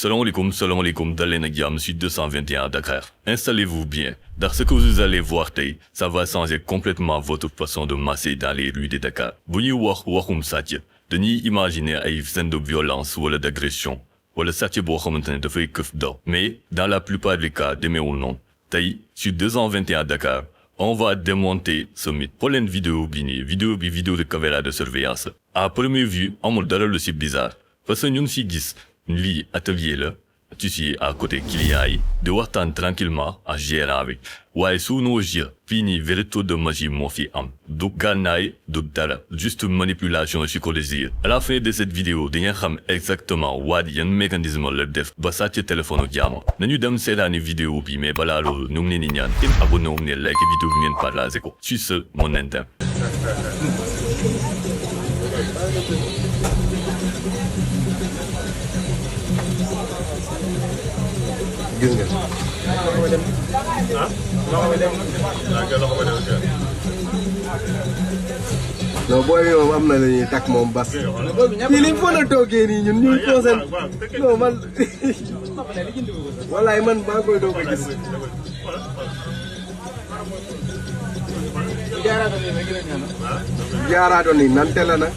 Salam alaikum, Dalen ak jàmm sur 221 Dakar. Installez-vous bien, car ce que vous allez voir tey, ça va changer complètement votre façon de marcher dans les rues de Dakar. Bu ñuy wax waxum sàcc, dañuy imaginer ay scènes de violence wala d'agression, wala sàcc boo xamante ne dafay këf daw. Mais dans la plupart des cas demeewul noonu. Tey sur 221 Dakar, on va démonter ce mythe. Pour leen vidéo bi nii, vidéo de caméra de surveillance la. À première vue, amul dara lu ci bizarre, parce que ñun ci gis lii atelier la, tu suis à côté client yi di waxtaan tranquillement ak gérant bi. waaye sous nos yeux fii nii vrai tour de magie moo fi am, du gànnaay du dara, juste manipulation psychologique. À la fin de cette vidéo di ngeen xam exactement waa ji yan mécanisme la def ba sàcc téléphone jaama. nañu dem seetaani vidéo bi, mais balaa loolu ñu ngi leen di ñaan ngeen abonné wu ngeen like vidéo bi ngeen partagé ko. Sur ce, mon interne. gis nga. non booy moom am na la ñuy takk moom bas. fii liñ fa la toogee nii ñun ñuy conseil. non man wallaay man maa ngi koy doog a gis. jaaraatoon nii nante la nag.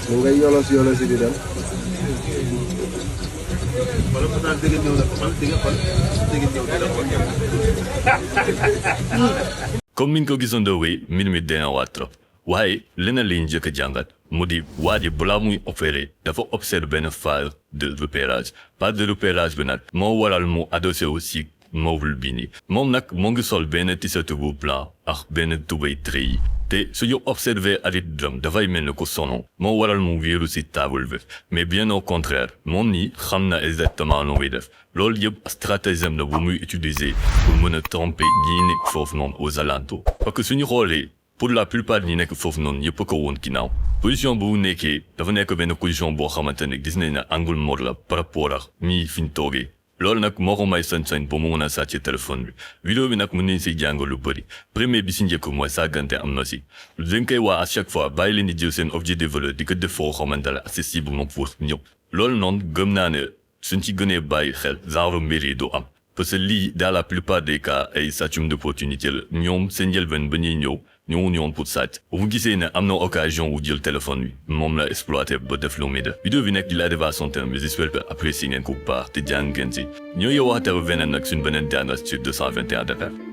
mu ngay yolos di dem. comme niñ ko gisandoo mbir mi dina waa trop, waaye leneen liñ njëkk a jàngat mu di waa ji balaa muy opérer dafa observer benn phase de repérage. phase de repérage bi nag moo waral mu adossé aussi mobile bi nii. moom nag moo ngi sol benn t-shirt bu blanc ak benn tubéy treillis te suñu observé aritdram dafay mel ni ko sono moo waral mu wéeru ci table bi. mais bien au contraire moom nii xam na exactement lu muy def. loolu yëpp stratagème la bu muy utiliser pour mën a tromper ñi nekk foofu noonu aux alentours. parce que suñu xoolee pour la plupart ñi nekk foofu noonu yëpp ko woon ginnaaw. position bu mu nekkee dafa nekk benn position boo xamante ne gis nañ ne angle mort la par rapport ak ñii fi ñu toogee. loolu nag moo ko may sañ-sañ ba mu mën a sàcc téléphone bi. vidéo bi nag mën nañ si jàng lu bëri. premier bi si njëkk mooy sàggante am na si. dañ koy wax à chaque fois bàyyi leen di jël seen objet de valeur di ko def foo xamante ne accessible moom pour ñëpp. loolu noonu gëm naa ne suñ ci gënee bàyyi xel genre mbir yi du am. parce que lii dans la plupart des cas ay sàccum d'opportunité la. ñoom seen njëlbeen ba ñuy ñëw ñoon pour sàcc. bu mu gisee ne am na occasion wu jël téléphone bi moom la exploité ba def lu muy def. vidéo bi nekk di la arrivé à son terme, mais j'espère que apprécié ngeen ko bu baax te jàng ngeen si. ñoo yow waxtaan beneen nag suñ beneen jàngat sur 221 Dakar.